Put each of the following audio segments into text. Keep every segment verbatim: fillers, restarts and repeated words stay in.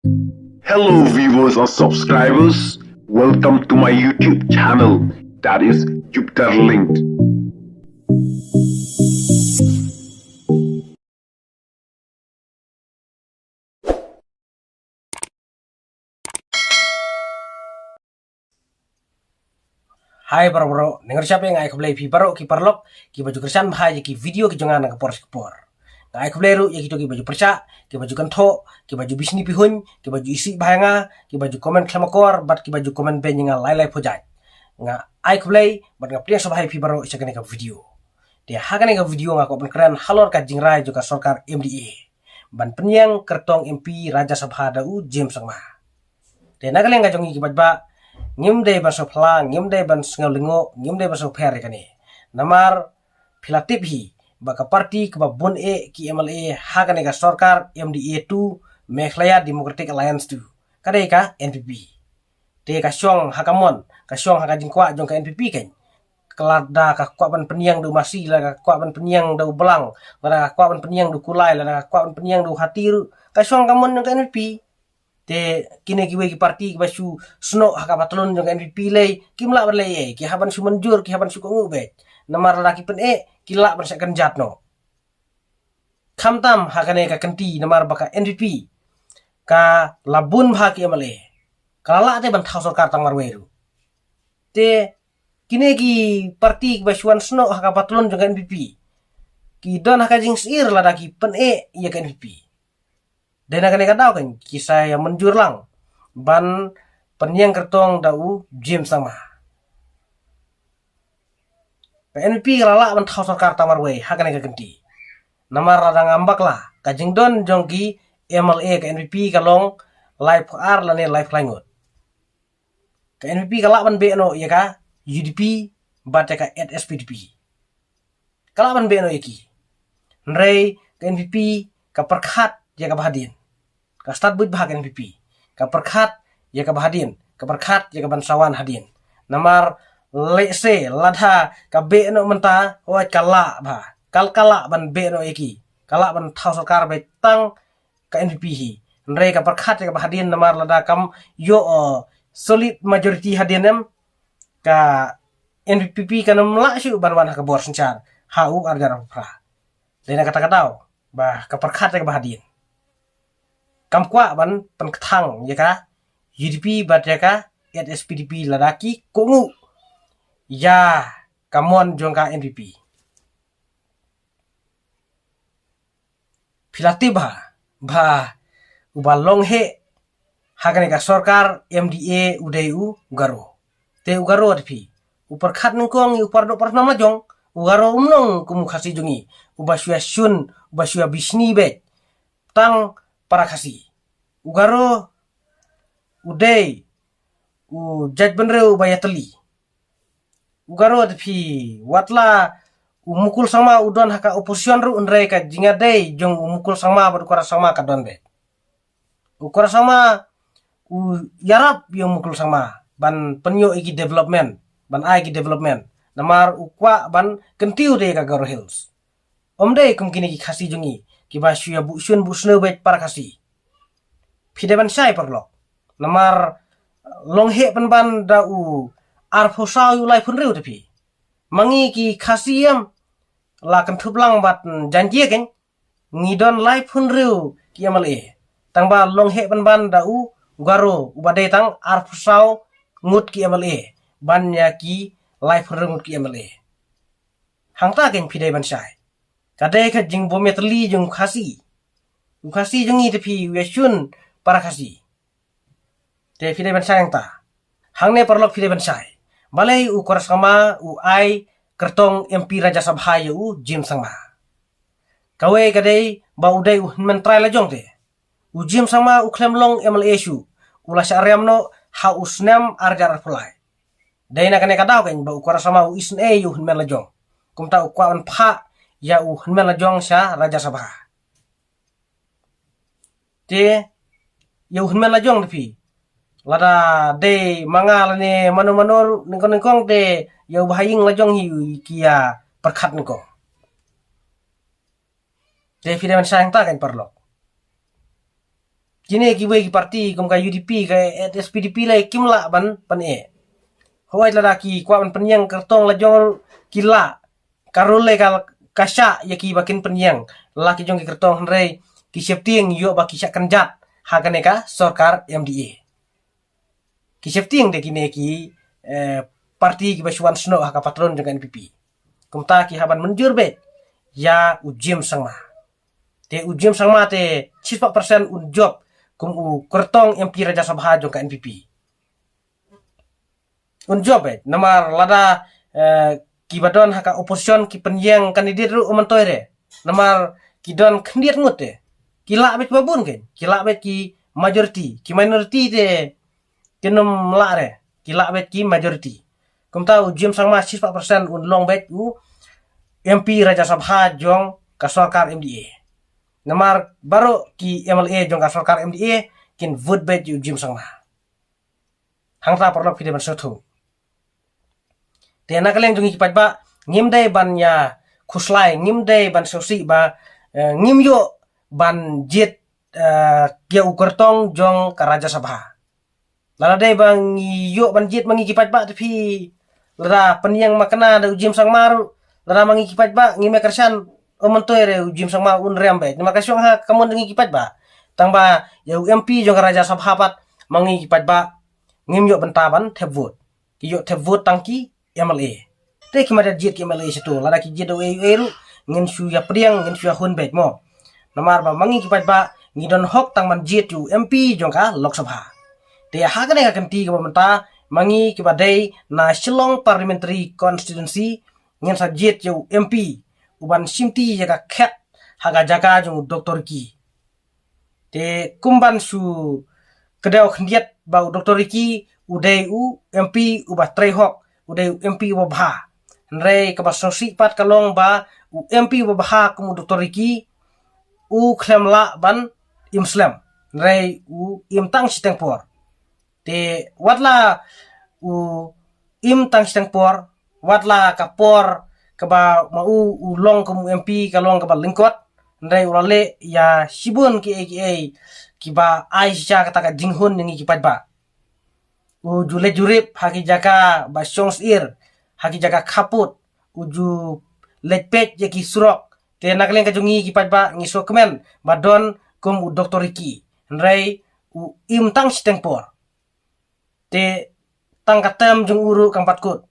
Hello, viewers and subscribers. Welcome to my YouTube channel, that is Jupiter Linked. Hai para bro, ngi ngar shap ïa nga ai khublei phi baroh ki paralok kiba ju kyrshan bha ïa ki video ki jong nga na ka por sha ka por. Nga ai khublei ruh ïa kito kiba ju pyrshah, kiba ju kynthoh, kiba ju bishni pihuiñ, kiba ju isih bha ïa nga, kiba ju comment khlem akor bad kiba ju comment beiñ ïa nga lai lai phew jait. Nga ai khublei bad nga pdiang sngewbha ïa phi baroh sha kane ka video. Te ha kane ka video nga kwah ban kren halor ka jingrai jong ka sorkar M D A ban pynïeng kyrtong M P Rajya Sabha da u James Sangma. Te na ka liang ka jong ngi ki paidbah, ngim dei ban sngewphylla, ngim dei ban sngewlyngngoh, ngim dei ban sngewpher ïa kane. Namar phi la tip hi ba ka party kaba bun eh ki M L A ha kane ka sorkar M D A two, Meghalaya Democratic Alliance two, ka dei ka N P P. Te ka shong ha ka mon, ka shong ha ka jingkwah jong ka N P P keiñ. Ka lada ka kwah ban pynïeng da u masi, lada ka kwah ban pynïeng da u blang, lada ka kwah ban pynïeng da u kulai, lada ka kwah ban pynïeng da u hati ruh, ka shong ha ka mon jong ka N P P. Te kine kiwei ki party kiba shu snoh ha ka patlun jong ka N P P lei, kim lah ban leh ei, ki hap ban shu mynjur, ki hap ban shu kohnguh beit. Namar lada ki pyneh, ki lah ban shah kynjat noh. Khamtam ha kane ka kynti namar ba ka N P P ka la bun bha ki M L A. Ka la lah te ban thaw sorkar tang marwei ruh. Te kine ki party kiba shu wan snoh ha ka patlun jong ka N P P ki don ha ka jingsyier lada ki pyneh ïa ka N P P. Dei na kane ka daw keiñ ki sa ïa mynjur lang ban pynïeng kyrtong da u James Sangma. Ka N P P ka la lah ban thaw sorkar tang marwei ha kane ka kynti. Namar lada ngam bakla, ka jingdon jong ki M L A ka N P P ka long laiphew ar lane laiphew lai ngut. Ka N P P ka lah ban beh noh ïa ka U D P bad ïa ka H S P D P. Ka lah ban beh noh ïa ki. Hynrei ka N P P ka pyrkhat ïa kaba hadien. Ka stad buit bha ka N P P. Ka pyrkhat ïa kaba hadien, ka pyrkhat ïa ka ban sa wan hadien. Namar lehse lada ka beh noh mynta, hooid ka lah bha. Ka, ka lah ban beh noh ïa ki. Ka lah ban thaw sorkar beit tang ka N P P hi. Hynrei ka pyrkhat ïa kaba hadien namar lada kam ïoh, uh, solid majority hadien em, ka N P P kan ym lah shuh ban wan ha ka bor synshar ha u ar hajar arphew phra. Dei na kata ka daw ba ka pyrkhat ïa kaba hadien. Kam kwah ban pynkthang ïa ka U D P bad ïa ka H S P D P lada ki kohnguh ïa ka mon jong ka N P P. Phi la tip bha ba uba long heh ha kane ka sorkar M D A u dei u Garo. Te u Garo te phi, u pyrkhat nyngkong ïa u paradoh parasnam la jong. U Garo um long kum u Khasi jong ngi uba shu ïa shun, uba shu ïa bishni beit tang para Khasi. U Garo u dei u jaitbynriew uba ïatylli. U Garo te phi, wat la u Mukul Sangma u don ha ka opposition ruh, hynrei ka jingïadei jong u Mukul Sangma bad u Conrad Sangma ka don beit. U Conrad Sangma u ïarap ïa u Mukul Sangma ban pynïoh ïa ki development, ban ai ki development. Namar u kwah ban kyntiew te ïa ka Garo Hills. Ym dei kum kine ki Khasi jong ngi kiba shu ïa buh shun buh sniew beit para Khasi. Phi dei ban shai paralok. Namar long heh pynban da u arphew saw ïa u laiphew hynriew te phi. Ma ngi ki Khasi em, la kynthup lang bad Jaiñtia keiñ, ngi don laiphew hynriew ki M L A. Tangba long heh pynban da u Garo uba dei tang arphew saw ngut ki M L A ban ïa ki laiphew hynriew ngut ki M L A. Hangta keiñ phi dei ban shai. Ka dei ka jingbym ïatylli jong u Khasi. U Khasi jong ngi te phi u ïa shun para Khasi. Te phi dei ban shai hangta. Hangne paralok phi dei ban shai. Balei u Conrad Sangma u ai kyrtong M P Rajya Sabha ïa u James Sangma? Kawei ka dei ba u dei u hynmen trai la jong te. U James Sangma u khlem long M L A shuh. U la shah riam noh ha u snem ar hajar arphew lai. Dei na kane ka daw keiñ ba u Conrad Sangma u isynei ïa u hynmen la jong. Kumta u kwah ban phah ïa u hynmen la jong sha Rajya Sabha. Te ïa u hynmen la jong te phi, lada dei ma nga lane mano mano nyngkong nyngkong te ïa u bahaïing la jong hi ki ïa pyrkhat nyngkong. Te phi dei ban shai hangta keiñ paralok. Kine kiwei ki parti kum ka U D P, ka S P D P lei kim lah ban pyneh. Hooid, lada ki kwah ban pynïeng kyrtong la jong ki lah, ka rule lei ka, ka shah ïa ki ba kin pynïeng la ki jong ki kyrtong, hynrei ki sheptieng ïoh ba ki shah kynjat ha kane ka sorkar M D A. Ki sheptieng de kine ki, eh, parti kiba shu wan snoh ha ka patron jong ka N P P. Kumta ki hap ban mynjur beit ïa u James Sangma. Te u James Sangma te shispah percent un jop kum u kyrtong M P Rajya Sabha jong ka N P P. Un jop beit, namar lada, eh, kiba don ha ka opposition ki pynïeng candidate ruh um myntoi re. Namar ki don khyndiat ngut te. Ki lah beit ba bun kein. Ki lah beit ki majority. Ki minority te kin ym lah re. Ki lah beit ki majority. Kumta u James Sangma shispah percent un long beit u M P Rajya Sabha jong ka sorkar M D A. Namar baroh ki M L A jong ka sorkar M D A kin vote beit ïa u James Sangma. Hangta paralok phi dei ban sngewthuh. Te na ka liang jong ngi ki paidbah, ngim dei ban ïa khuslai, ngim dei ban sngewsih ba, eh, ngim ïoh ban jied, eh, ïa u kyrtong jong ka Rajya Sabha. Lada dei ba ngi ïoh ban jied ma ngi ki paidbah te phi, lada pynïeng makna da u James Sangma ruh, lada ma ngi ki paidbah ngim ïa kyrshan, um myntoi re u James Sangma un rem beit. Namar ka shong ha ka mon jong ngi ki paidbah. Tang ba ïa u M P jong ka Rajya Sabha pat ma ngi ki paidbah ngim ïoh bynta ban thep vote. Ki ïoh thep vote tang ki M L A. Te ki mada jied ki M L A shato, lada ki jied da uei uei ruh ngin shu ïa pdiang, ngin shu ïa hun beit mo. Namar ba ma ngi ki paidbah ngi don hok tang ban jied ïa u M P jong ka Lok Sabha. Te ha kane ka kynti kaba mynta, ma ngi kiba dei na Shillong Parliamentary Constituency ngin sa jied ïa u M P uban shimti ïa ka khet ha ka jaka jong u Doctor Ricky. Te kumban shu kdew khyndiat ba u Doctor Ricky u dei u M P uba trei hok, u dei u M P uba bha. Hynrei kaba sngewsih pat ka long ba u M P uba bha kum u Doctor Ricky u khlem lah ban im slem. Hynrei u im tang shiteng por. Te wat la u im tang shiteng por, wat la ka por kaba ma u u long kum u M P ka long kaba lyngkot, hynrei u la leh ïa shibun kiei kiei kiba ai shisha kata ka jinghun ïa ngi ki paidbah. U ju leit jurip ha ki jaka ba shong syier, ha ki jaka khappud, u ju leit peit ïa ki surok. Te na ka liang ka jong ngi ki paidbah ngi sngewkmen ba don kum u Doctor Ricky. Hynrei u im tang shiteng por. Te tang ka term jong u ruh kam pat kut.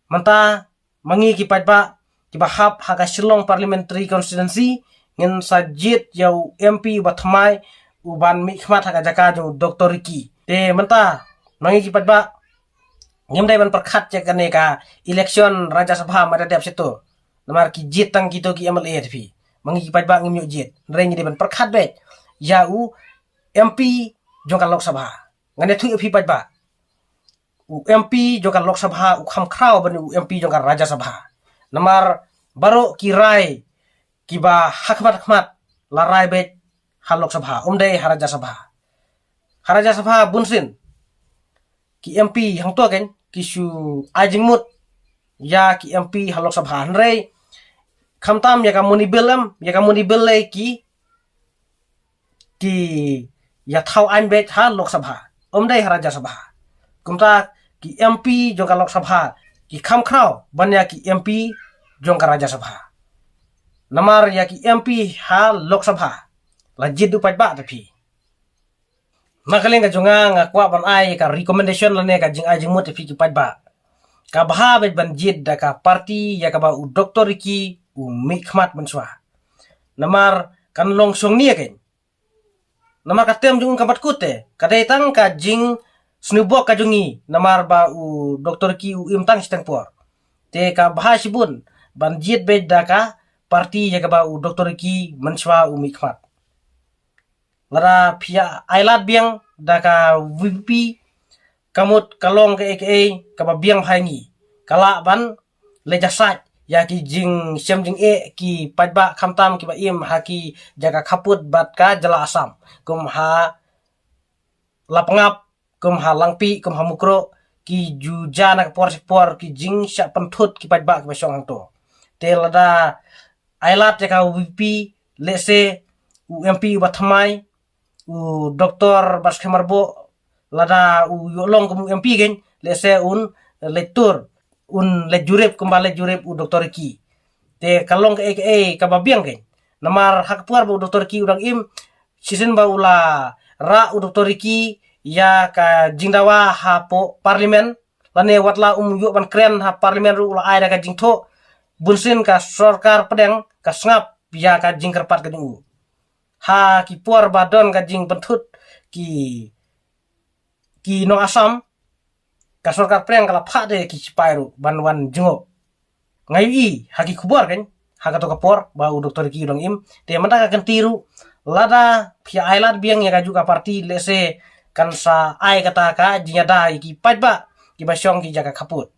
Mynta ma ngi ki paidbah kiba hap ha ka Shillong Parliamentary Constituency ngin sa jied ïa u M P uba thymmai uban mihkhmat ha ka jaka jong u Doctor Ricky. Te mynta ma ngi ki paidbah ngim dei ban pyrkhat ïa kane ka election Rajya Sabha mada dep shato. Namar ki jied tang kito ki M L A te phi. Ma ngi ki paidbah ngim ïoh jied. Hynrei ngi dei ban pyrkhat beit ïa u M P jong ka Lok Sabha. Ngan ïathuh ïa phi paidbah. U M P jong ka Lok Sabha u kham khraw ban u M P jong ka Rajya Sabha. Namar baroh ki rai kiba ha khmat ha khmat la rai beit ha Lok Sabha, um dei ha Rajya Sabha. Ha Rajya Sabha bunsien ki M P hangto kein ki shu ai jingmut ïa ki M P ha Lok Sabha. Hynrei khamtam ïa ka money bill em, ïa ka money bill lei ki ki ïa thaw aiñ beit ha Lok Sabha, um dei ha Rajya Sabha. Kumta ki M P jong ka Lok Sabha ki kham khraw ban ïa ki M P jong ka Rajya Sabha. Namar ïa ki M P ha Lok Sabha la jied u paidbah te phi. Na ka liang ka jong nga nga kwah ban ai ka recommendation lane ka jingai jingmut te phi ki paidbah. Ka bha beit ban jied da ka party ïa kaba u Doctor Ricky u mihkhmat mynshuwa. Namar kan long shong nia kein. Namar ka term jong u kam pat kut te, ka dei tang ka jingsngewbok ka jong ngi, namar ba u Doctor Ricky u im tang shiteng por. Te ka bha shibun ban jied beit da ka party ïa kaba u Doctor Ricky mynshuwa u mihkhmat. Lada phi ïa ai lad biang da ka V P P, ka mut ka long kaei kaei kaba biang bha ïa ngi. Ka lah ban leit ja sait ïa ki jingshem jingeh ki paidbah khamtam kiba im ha ki jaka khappud bad ka jylla Assam. Kum ha Lapangap, kum ha Langpih, kum ha Mukroh, ki ju ja na ka por sha ka por ki jingshah pynthut ki paidbah kiba shong hangto. Te lada ai lad ïa ka V P P, lehse u M P uba thymmai u Doktor Batskhem Ringmoh, lada u ïoh long kum u M P kein, lehse un leit tur, un leit jurip kumba leit jurip u Doktor Ricky. Te ka long kaei kaei kaba biang kein. Namar ha ka por ba u Doktor Ricky u dang im, shisien ba u la rah u Doktor Ricky ïa ka jingdawa hapoh Parliament, lane wat la um ïoh ban kren ha Parliament ruh, u la ai da ka jingthoh, bunsien ka sorkar pdeng ka sngap ïa ka jingkyrpad ka jong u. Ha ki por ba don ka jingpynthut ki, ki nong Assam, ka sorkar pdeng ka la phah de ki sipai ruh ban wan jngoh. Nga ïohi ha ki khubor kein, ha kato ka por ba u Doktor Ricky u dang im. Te mynta ka kynti ruh, lada phi ïa ailad biang ïa kajuh ka party, lehse kan sa ai kata ka jingïada ïa ki paidbah kiba shong ki jaka khappud.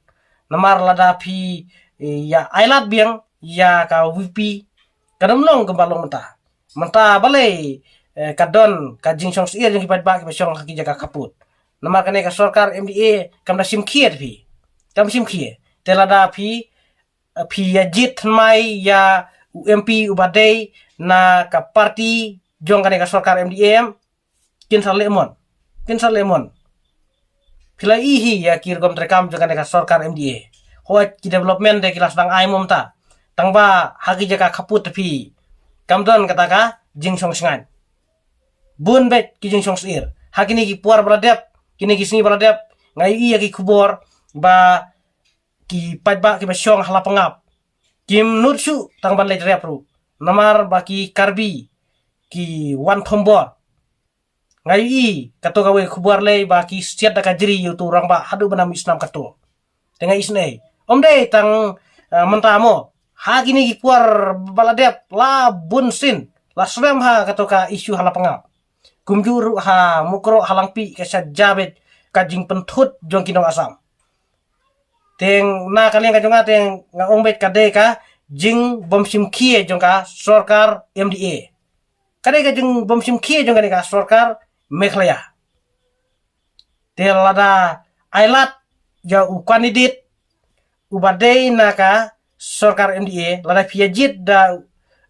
Namar lada phi, eh, ïa ailad biang ïa ka VPP, ka dang long kumba long mynta. Mynta balei, eh, ka don ka jingshong syier jong ki paidbah kiba shong ha ki jaka khappud. Namar kane ka sorkar MDA kam da shim khia te phi. Kam shim khia. Te lada phi, eh, phi ïa jied thymmai ïa u MP uba dei na ka party jong kane ka sorkar MDA, kin sa leh mon. Kin sa leh mon. Phi la i hi ïa ki rukom treikam jong kane ka sorkar MDA. Hooid, ki development de ki la sdang ai mo mynta. Tangba ha ki jaka khappud te phi, kam don kata ka jingshong shngaiñ. Bun beit ki jingshong syier. Ha kine ki por ba la dep, kine ki sngi ba la dep, nga ïohi ïa ki khubor ba ki paidbah kiba shong ha Lapangap kim nud shuh tang ban leit rep ruh. Namar ba ki Karbi ki wan thombor. Nga ïohi kato kawei ka khubor lei ba ki siat da ka jri ïa uto u rangbah haduh ba na mih snam kato. Te nga isynei, ym dei tang, eh, mynta mo. Ha kine ki por ba la dep, la bun sien la slem ha kato ka issue ha Lapangap. Kumjuh ruh ha Mukroh, ha Langpih, ka sha jia beit ka jingpynthut jong ki nong Assam. Te na ka liang ka jong nga te nga ong beit ka dei ka jingbym shim khia jong ka sorkar MDA. Ka dei ka jingbym shim khia jong kane ka sorkar Meghalaya. Te lada ailad ïa u candidate uba dei na ka sorkar MDA, lada phi ïa jied da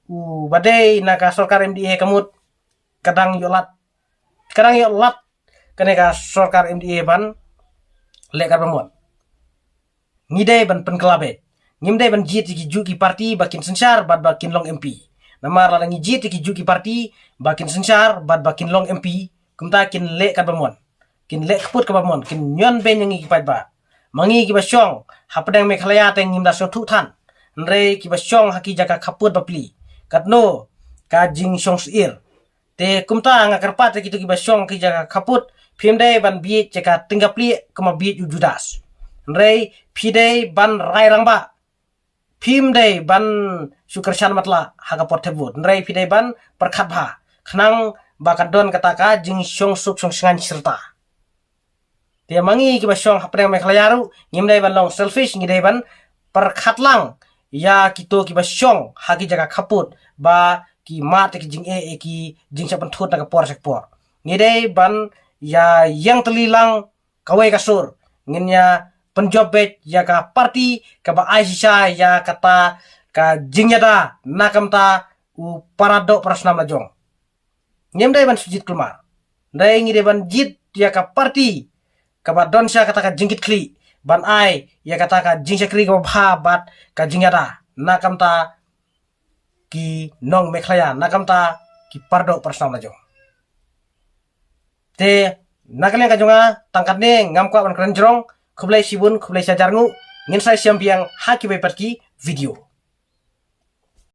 uba dei na ka sorkar MDA, ka mut ka dang ïoh lad. Ka dang ïoh lad kane ka sorkar MDA ban leh katba mon. Ngi dei ban pynkylla beit. Ngim dei ban jied ïa kijuh ki party ba kin synshar bad ba kin long MP. Namar lada ngi jied ïa kijuh ki party ba kin synshar bad ba kin long MP, kumta kin leh katba mon. Kin leh kput katba mon, kin ñion beiñ ïa ngi ki paidbah. Ma ngi kiba shong hapdeng Meghalaya te ngim da sngewthuh than. Hynrei kiba shong ha ki jaka khappud bapli, katno ka jingshong syier. Te kumta nga kyrpad ïa kito kiba shong ki jaka khappud, phim dei ban bieit ïa ka tyngka plieh kumba bieit u Judas. Hynrei phi dei ban rai rangbah. Phim dei ban shu kyrshan matlah ha ka por thep vote. Hynrei phi dei ban pyrkhat bha khnang ba kan don kata ka jingshong suk shong shngaiñ shirta. Te ma ngi kiba shong hapdeng Meghalaya ruh, ngim dei ban long selfish, ngi dei ban pyrkhat lang ïa kito kiba shong ha ki jaka khappud ba ki mad ïa ki jingeh, ïa ki jingshah pynthut na ka por sha ka por. Ngi dei ban ïa ïeng tylli lang kawei ka sur. Ngin ïa pynjop beit ïa ka party kaba ai shisha ïa kata ka jingïada na ka bynta u para doh para snam la jong. Ngim dei ban shu jied kulmar. Hynrei ngi dei ban jied ïa ka party kaba don shisha kata ka jingkitkhlieh ban ai ïa kata ka jingshakri kaba bha bad ka jingïada na ka bynta ki nong Meghalaya, na ka bynta ki para doh para snam la jong. Te na ka liang ka jong nga tang katne, ngam kwah ban kren jrong. Khublei shibun, khublei shihajar nguh. Ngin sa ïashem biang ha kiwei pat ki video.